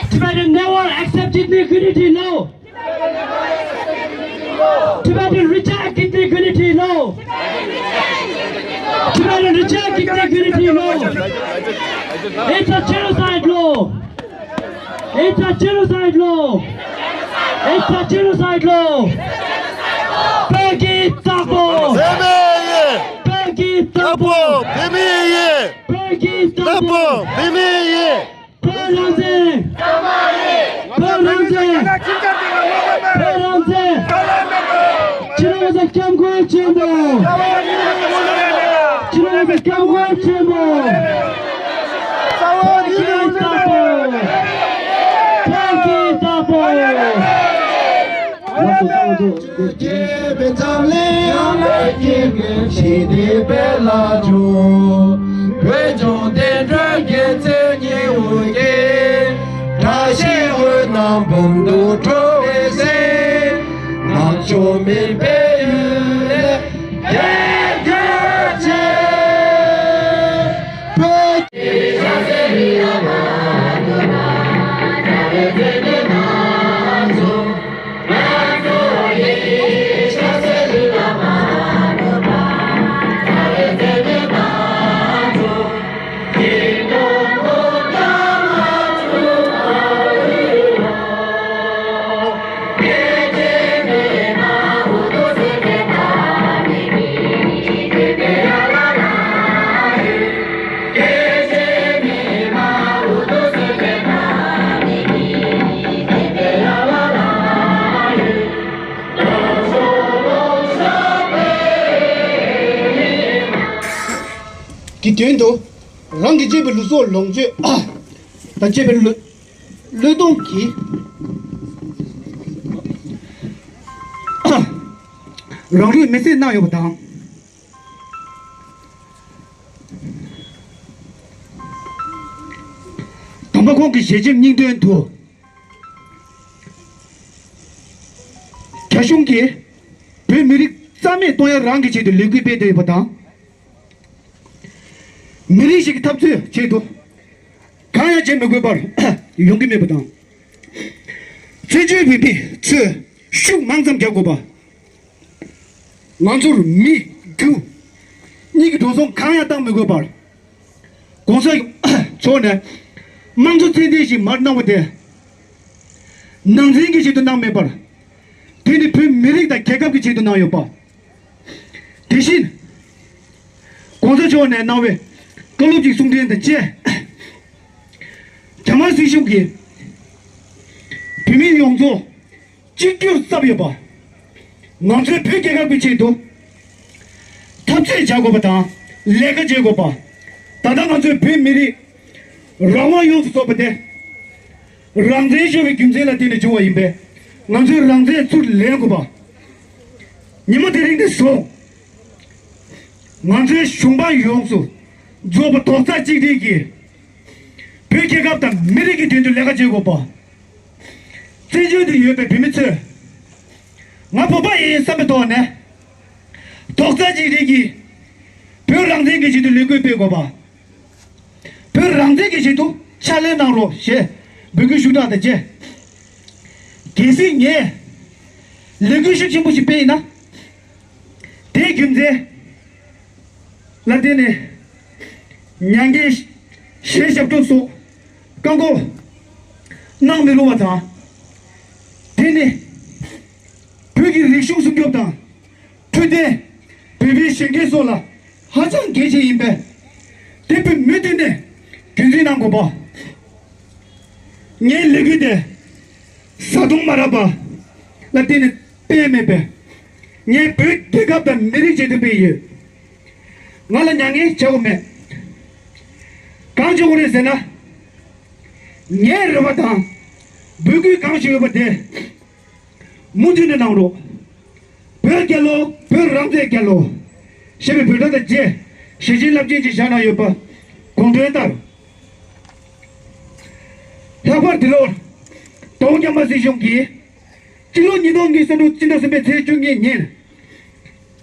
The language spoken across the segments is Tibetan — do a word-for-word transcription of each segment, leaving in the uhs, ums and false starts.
Tibetan never accept ethnic unity, no. Tibetan reject ethnic unity, no. Tibetan reject ethnic unity, no. It's a genocide law. It's a genocide law. It's a genocide law. Peggy Tapo. Peggy Tapo. Peggy Tapo. Peggy Tapo. Peggy Tapo. Peggy Tapo. བོད་རང་བཙན། བོད་རང་བཙན། བོད་རང་བཙན། ཕྱི་ལོགས་ས་སྐྱབས་མགོན་ཆེན་པོ། ཕྱི་ལོགས་ས་སྐྱབས་མགོན་ཆེན་པོ། བོད་ཀྱི་བདག་པོ། བོད་ཀྱི་བདག་པོ། ལགས་སོ། ད་ང་ཚོ་བོད་ཀྱི་བོད་ལྗོངས་བདེན་གྲུབ་རྒྱལ་མཚན་སྙིང་པོ་སྐྱེས། དགྲ་ཤེས་འོད་སྣང་འབུམ་དུ་འཕྲོ་བའི་སེང་། རྣམ་དཔྱོད་མེ་འབར་ཡུལ་ལས་རྒྱལ་གྱུར་ཅིག། བོད་ཀྱི། གི་དོན་དུ། རང་གི་གཅེས་པའི་ལུས་སྲོག་ལོངས་སྤྱོད་དང་བཅས་པའི་བློས་བློས་གཏོང་གིས་རང་ལུས་མེར་སྲེག་གནང་ཡོད་པ་དང་། དམ་པ་ཁོང་གི་ཞལ་ཆེམས་སྙིང་དོན་དུ། རྒྱ་གཞུང་གིས་བོད་མི་རིགས་རྩ་མེད་གཏོང་ཡ་རང་གི་ཆེད་དུ་ལས་འགུལ་སྤེལ་བསྡད་ཡོད་པ་དང་། མི་རིགས་ཤིག་གི་འཐབ་རྩོད་ཆེད་དུ་གང་ཡང་བྱེད་མི་དགོས་པར་ཡོང་གི་མེད་པ་དང་། བཙན་བྱོལ་བོད་མི་ཚོས་ཤུགས་མང་ཙམ་རྒྱག་དགོས་པ། ང་ཚོར་མི་རྒྱུ་གཉིས་ཀྱི་འགྲོ་སོང་གང་ཡང་བཏང་མི་དགོས་པར། གོང་ས་མཆོག་ནས་དམངས་གཙོ་ཚད་ལྡན་ཞིག་མར་གནང་བ་དེ་ནང་འཛིང་གི་ཆེད་དུ་གནང་མེད་པར། དེ་ནི་བོད་མི་རིགས་དང་རྒྱལ་ཁབ་ཀྱི་ཆེད་དུ་གནང་ཡོད་པ། དེ་བཞིན་གོང་ས་མཆོག་ནས་གནང་བའི་བཀའ་སློབ་ཀྱི་གསུང་འཕྲིན་དང་བཅས། རྒྱ་དམར་སྲིད་གཞུང་གིས་བོད་མི་ཡོངས་རྫོགས་གཅིག་གྱུར་བསླབས་ཡོད་པ། ང་ཚོས་བོད་རྒྱལ་ཁབ་ཀྱི་ཆེད་དུ་འཐབ་རྩོད་བྱ་དགོས་པ་དང་ལས་ཀ་བྱེད་དགོས་པ། ད་ལྟ་ང་ཚོའི་བོད་མི་རིགས་རང་དབང་ཡོངས་སུ་རྫོགས་པ་དེ། རང་བཙན་ཤོར་བའི་རྒྱུ་མཚན་ལ་བརྟེན་ནས་བྱུང་བ་ཡིན་པས། ང་ཚོས་རང་བཙན་ཚུར་ལེན་དགོས་པ། ཉིན་མོ་དེ་རིང་ནས་བཟུང་། ང་ཚོའི་གཞུང་པ་ཡོངས་སུ་རྫོགས་པ་རྡོག་རྩ་གཅིག་སྒྲིལ་གྱིས། བོད་རྒྱལ་ཁབ་དང་མི་རིགས་ཀྱི་དོན་དུ་ལས་ཀ་བྱེད་དགོས་པ། བཙན་བྱོལ་དུ་ཡོད་པའི་བོད་མི་ཚོས། ང་བོད་པ་ཡིན་བསམ་པའི་ཐོག་ནས། རྡོག་རྩ་གཅིག་སྒྲིལ་གྱིས། བོད་རང་བཙན་གྱི་ཆེད་དུ་ལས་འགུལ་སྤེལ་དགོས་པ། བོད་རང་བཙན་གྱི་ཆེད་དུ་ཕྱག་ལས་གནང་རོགས་ཞེས་འབོད་སྐུལ་ཞུ་གྲངས་དང་བཅས། གལ་སྲིད་ངས་ལས་འགུལ་ཤུགས་ཆེན་པོ་ཞིག་སྤེལ་ཡིན་ན། དེའི་རྒྱུ་མཚན་ལ་བརྟེན་ནས་མྱ་ངན་ཞལ་ཞབས་བྲོ་སོགས་བཀག་འགོག་གནང་མི་རུང་བ་དང་། དེ་ནི་བོད་ཀྱི་རིག་གཞུང་སྲུང་སྐྱོབ་དང་། འཕྲོད་བསྟེན། བོད་པའི་གཞོན་སྐྱེས་སོགས་ལ་ཧ་ཅང་གལ་ཆེ་ཡིན་པས། དེ་བོད་མུ་མཐུད་ནས་རྒྱུན་འཛིན་གནང་དགོས་པ། ངའི་ལས་འགུལ་དེ་བཟའ་བཏུང་མ་རག་པ་ལ་བརྟེན་ནས་སྤེལ་མེད་པས། ངས་བོད་རྒྱལ་ཁབ་དང་མི་རིགས་ཆེད་དུ་སྤེལ་ཡོད། ང་ལ་མྱ་ངན་བྱ་དགོས་མེད། གང་བྱེད་དགོས་རེད་ཟེར་ན། ངའི་རེ་བ་དང་འབོད་སྐུལ་གང་ཞིག་ཡོད་པ་དེ། མུ་མཐུད་ནས་གནང་རོགས། བོད་རྒྱལ་ལོ། བོད་རང་བཙན་རྒྱལ་ལོ། ཞེས་པའི་འབོད་སྒྲ་དང་བཅས་ཞལ་ཆེམས་རླབས་ཆེན་ཅིག་བཞག་གནང་ཡོད་པ་དགོངས་དོན་ལྟར། ལྷག་པར་འདི་ལོར་དོ་དགོང་རྒྱ་དམར་སྲིད་གཞུང་གིས་སྤྱི་ལོ་ཉིས་སྟོང་ཉི་ཤུ་རྩ་དྲུག་སྤྱི་ཟླ་གསུམ་པའི་ཚེས་བཅུ་གཉིས་ཉིན།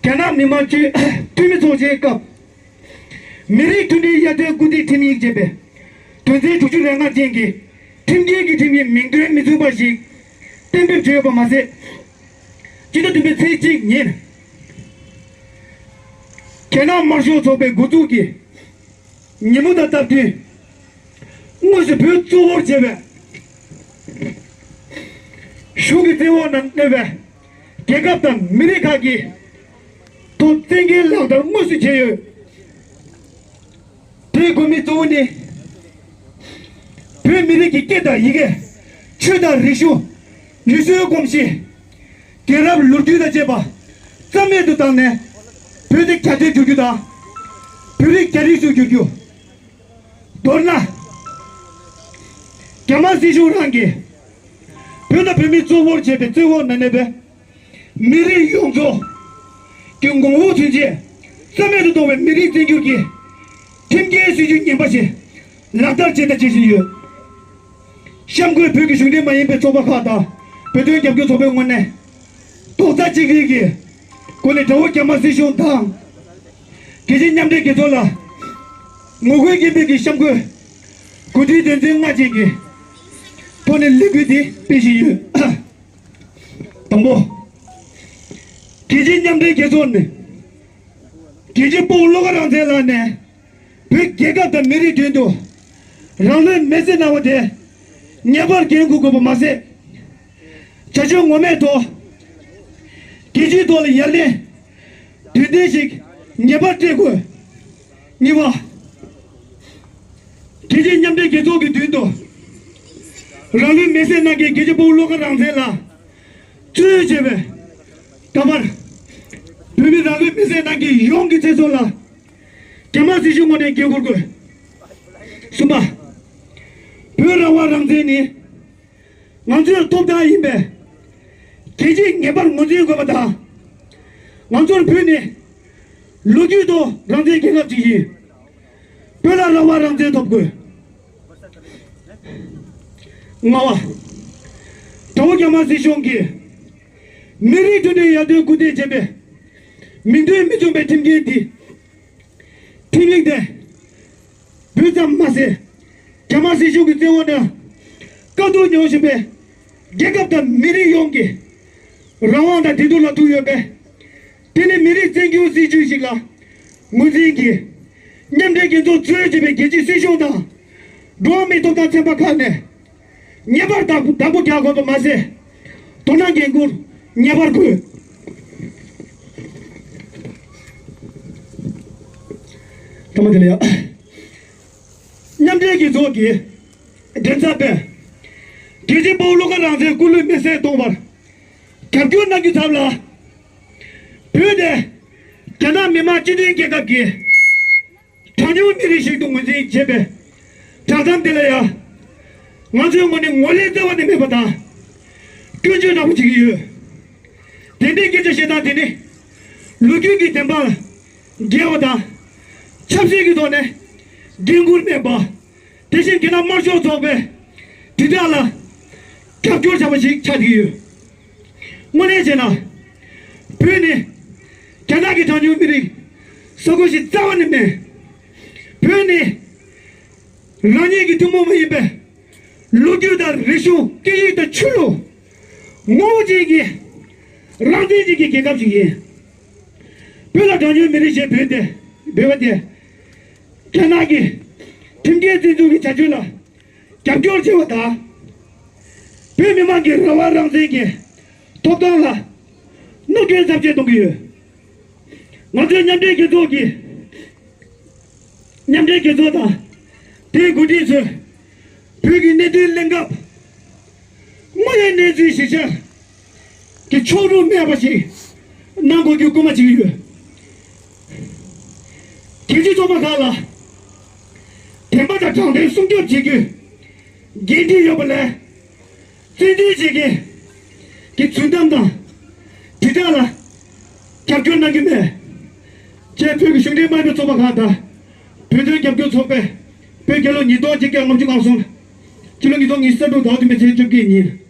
རྒྱ་ནག་མི་དམངས་སྤྱི་འཐུས་མི་ཚོགས་ཆེན་སྐབས། མི་རིགས་མཐུན་སྒྲིལ་ཡར་ཐོན་སྐུལ་འདེད་ཁྲིམས་ཡིག་ཅེས་པའི་དོན་ཚན་དྲུག་ཅུ་རེ་ལྔ་ཅན་གྱི་ ཁྲིམས་འགལ་གྱི་ཁྲིམས་ཀྱི་མིང་དོན་མི་མཚུངས་པ་ཞིག་གཏན་འབེབས་བྱས་ཡོད་པ་མ་ཟད། སྤྱི་ཟླ་བདུན་པའི་ཚེས་གཅིག་ཉིན། རྒྱ་ནག་དམར་ཤོག་ཚོགས་པའི་འགོ་འཛུགས་ཀྱིས། ཉིན་མོ་དང་སྟབས་བསྟུན། དངོས་སུ་བོད་གཙོ་བོར་བྱས་པའི་གཞུང་གི་བཙན་འོག་ན་གནས་པའི་རྒྱལ་ཁབ་དང་མི་རིགས་ཁག་གི་ཐོག་བཙན་རྒྱལ་ལག་བསྟར་དངོས་སུ་བྱས་ཡོད། དེའི་དགོས་དམིགས་གཙོ་བོ་ནི། བོད་མི་རིགས་ཀྱི་སྐད་དང་ཡི་གེ། ཆོས་དང་རིག་གཞུང་། ཡུལ་སྲོལ་གོམས་གཤིས། རྒྱལ་རབས་ལོ་རྒྱུས་དང་བཅས་པ་རྩ་མེད་དུ་བཏང་ནས། བོད་དེ་རྒྱ་སྐྱེད་བསྒྱུར་རྒྱུ་དང་། བོད་རིགས་རྒྱ་རིགས་སུ་བསྒྱུར་རྒྱུ། མདོར་ན། རྒྱ་དམར་སྲིད་གཞུང་རང་གིས་བོད་དང་བོད་མི་གཙོ་བོར་བྱས་པའི་བཙན་འོག་ན་གནས་པའི་མི་རིགས་ཡོངས་རྫོགས་ཀྱི་ངོ་བོ་ཚུན་ཆད་རྩ་མེད་དུ་གཏོང་བའི་མི་རིགས་བཙན་བསྒྱུར་གྱི་ཁྲིམས་འགལ་སྲིད་བྱུས་ངན་པ་ཞིག་ལག་བསྟར་བྱས་དང་བྱེད་བཞིན་ཡོད། གཤམ་འཁོད་བོད་ཀྱི་གཞུང་འབྲེལ་མ་ཡིན་པའི་ཚོགས་པ་ཁག་དང་བོད་དོན་རྒྱབ་སྐྱོར་ཚོགས་པའི་ངོས་ནས་རྡོག་རྩ་གཅིག་སྒྲིལ་གྱིས་སྒོ་ནས་དགྲ་བོ་རྒྱ་དམར་སྲིད་གཞུང་དང་། རྒྱལ་སྤྱིའི་མཉམ་འབྲེལ་རྒྱལ་ཚོགས་ལ་ངོ་རྒོལ་སྐད་འབོད་ཀྱི་གཤམ་འཁོད་གོ་སྒྲིག་དོན་ཚན་ལྔ་ཅན་གྱི་ཐོག་ནས་ལས་འགུལ་འདི་སྤེལ་བཞིན་ཡོད། དང་པོ། རྒྱལ་སྤྱིའི་མཉམ་འབྲེལ་རྒྱལ་ཚོགས་ནས་རྒྱལ་གཅེས་དཔའ་བོ་བློ་དགའ་རང་བཙན་ལགས་ནས་བོད་རྒྱལ་ཁབ་དང་མི་རིགས་དོན་དུ་རང་ལུས་མེར་སྲེག་གནང་བ་དེ་ངེས་པར་འགན་འཁུར་དགོས་པ་མ་ཟད། བྱ་སྤྱོད་ངོ་མའི་ཐོག་རྒྱལ་སྤྱིའི་ཐོག་ལ་ཡར་ལེན་དོན་ལྡན་ཞིག་ངེས་པར་སྤྲད་དགོས། གཉིས་པ། རྒྱལ་སྤྱིའི་མཉམ་འབྲེལ་རྒྱལ་ཚོགས་ཀྱི་མདུན་དུ་རང་ལུས་མེར་སྲེག་གནང་མཁན་རྒྱལ་གཅེས་དཔའ་བོ་བློ་དགའ་རང་བཙན་ལགས་གཙོས་བྱས་པའི་ད་བར་བོད་མི་རང་ལུས་མེར་སྲེག་གནང་མཁན་ཡོངས་ཀྱི་ཚེ་སྲོག་ལ་རྒྱ་དམར་སྲིད་གཞུང་ངོས་ནས་འགན་འཁུར་དགོས། གསུམ་པ། བོད་རང་དབང་རང་བཙན་ནི་ང་ཚོའི་ཐོབ་ཐང་ཡིན་པས། རྒྱལ་སྤྱིས་ངེས་པར་ངོས་འཛིན་དགོས་པ་དང་། ང་ཚོར་བོད་ནི་ལོ་རྒྱུས་ཐོག་རང་བཙན་རྒྱལ་ཁབ་ཅིག་ཡིན། བོད་ལ་རང་དབང་རང་བཙན་ཐོབ་དགོས། ལྔ་པ། དགྲ་བོ་རྒྱ་དམར་སྲིད་གཞུང་གིས་མི་རིགས་མཐུན་སྒྲིལ་ཡར་ཐོན་སྐུལ་འདེད་བྱེད་པའི་མིང་དོན་མི་མཚུངས་པའི་ཁྲིམས་འགལ་འདི། ཁྲིམས་ཡིག་དེ། བོད་ཙམ་མ་ཟད། རྒྱ་དམར་སྲིད་གཞུང་གི་བཙན་འོག་ནས་དཀའ་སྡུག་མྱོང་བཞིན་པའི་རྒྱལ་ཁབ་དང་མི་རིགས་ཡོངས་ཀྱི་རང་དབང་དང་བདེ་སྡུག་ལ་ཐུག་ཡོད་པས། དེ་ནི་མི་རིགས་བཙན་སྐྱོང་སྲིད་བྱུས་ཤིག་ལ་ངོས་འཛིན་གྱིས། མཉམ་འབྲེལ་རྒྱལ་ཚོགས་གཙོས་བྱས་པའི་རྒྱལ་སྤྱིའི་སྲིད་གཞུང་དང་། འགྲོ་བ་མིའི་ཐོབ་ཐང་ཚན་པ་ཁག་ནས་ངེས་པར་བདག་བདག་པོ་རྒྱག་དགོས་པ་མ་ཟད། དོ་སྣང་འགན་འཁུར་ངེས་པར་དགོས། ཐ་མ་དེ་ལ་ཡང་། མཉམ་འབྲེལ་རྒྱལ་ཚོགས་ཀྱི་མགྲིན་ཚབ་པས། རྒྱལ་གཅེས་དཔའ་བོ་བློ་དགའ་རང་བཙན་སྐུ་ལུས་མེར་སྲེག་གཏོང་བར་རྒྱབ་སྐྱོར་གནང་རྒྱུའི་ཚབ་ལ། བོད་དེ་རྒྱ་ནག་མི་དམངས་སྤྱི་མཐུན་རྒྱལ་ཁབ་ཀྱི་གྲངས་ཉུང་མི་རིགས་ཤིག་ཏུ་ངོས་འཛིན་བྱེད་པའི་གྲངས་ཐང་དེ་ལ་ཡང་། ང་ཚོའི་ངོས་ནས་ངོས་ལེན་རྩ་བ་ནས་མེད་པ་དང་། སྐྱོན་བརྗོད་ནག་པོ་བྱེད་ཀྱི་ཡོད། དེ་འདྲའི་སྐད་ཆ་བཤད་སྟངས་དེ་ནི། ལོ་རྒྱུས་ཀྱི་བདེན་དཔང་ལ་འགལ་བ་དང་། ཆབ་སྲིད་ཀྱི་ཐོག་ནས་འགན་འཁུར་མེད་པ། དེ་བཞིན་རྒྱ་ནག་དམར་ཤོག་ཚོགས་པས་དྲིལ་བསྒྲགས་ལ་རྒྱབ་སྐྱོར་བྱས་པ་ཞིག་ཆགས་ཀྱི་ཡོད། དངོས་གནས་བྱས་ན། བོད་ནི་རྒྱ་ནག་གི་གྲངས་ཉུང་མི་རིགས་ས་ཁུལ་ཞིག་རྩ་བ་ནས་མེད། བོད་ནི་རང་ཉིད་ཀྱི་ཐུན་མོང་མ་ཡིན་པའི་ལོ་རྒྱུས་དང་རིག་གཞུང་། སྐད་ཡིག་དང་ཆོས་ལུགས་ངོ་བོ་ཅན་གྱི་རང་བཙན་ཅན་གྱི་རྒྱལ་ཁབ་ཅིག་ཡིན། བོད་ལ་གྲངས་ཉུང་མི་རིགས་ཞེས་འབོད་དེ་འབོད་པ་དེ། རྒྱ་ནག་གི་ཁྲིམས་འགལ་བཙན་འཛུལ་གྱི་བྱ་སྤྱོད་ལ་རྒྱབ་སྐྱོར་བྱེད་པ་དང་། བོད་མི་མང་གི་རང་དབང་རང་བཙན་གྱི་ཐོབ་ཐང་ལ་གནོད་སྐྱོན་ཚབས་ཆེ་གཏོང་གི་ཡོད། ང་ཚོའི་མཉམ་འབྲེལ་རྒྱལ་ཚོགས་ཀྱི་མཉམ་འབྲེལ་རྒྱལ་ཚོགས་དང་། དེའི་འགོ་ཁྲིད་ཚོས་བོད་ཀྱི་གནད་དོན་གླེང་སྐབས། དངོས་ཡོད་གནས་ཚུལ་གཞིར་བཞག་གི་ཕྱོགས་རིས་མེད་པ་ཞིག་གནང་དགོས་རྒྱུ་སྐུལ་མ་བྱེད་ཀྱི་ཡོད། རྒྱལ་སྤྱིའི་ཚོགས་པ་ཁག་ལ་བདེན་པ་དང་དྲང་བདེན་སྲུང་སྐྱོབ་བྱེད་རྒྱུའི་འགན་འཁྲི་ཡོད་པ་ལས། བཙན་འཛུལ་བྱེད་མཁན་གྱི་རྫུན་གཏམ་དང་དྲིལ་བསྒྲགས་ལ་རྒྱབ་སྐྱོར་གནང་གི་མེད། ཅེས་བོད་ཀྱི་གཞུང་འབྲེལ་མ་ཡིན་པའི་ཚོགས་པ་ཁག་དང་། བོད་དོན་རྒྱབ་སྐྱོར་ཚོགས་པས་བོད་རྒྱལ་ལོ་ཉིས་སྟོང་ཆིག་བརྒྱ་ལྔ་བཅུ་ང་གསུམ། སྤྱི་ལོ་ཉིས་སྟོང་ཉི་ཤུ་རྩ་དྲུག་ཟླ་བ་བདུན་པའི་ཚེས་བཅོ་བརྒྱད་ཉིན།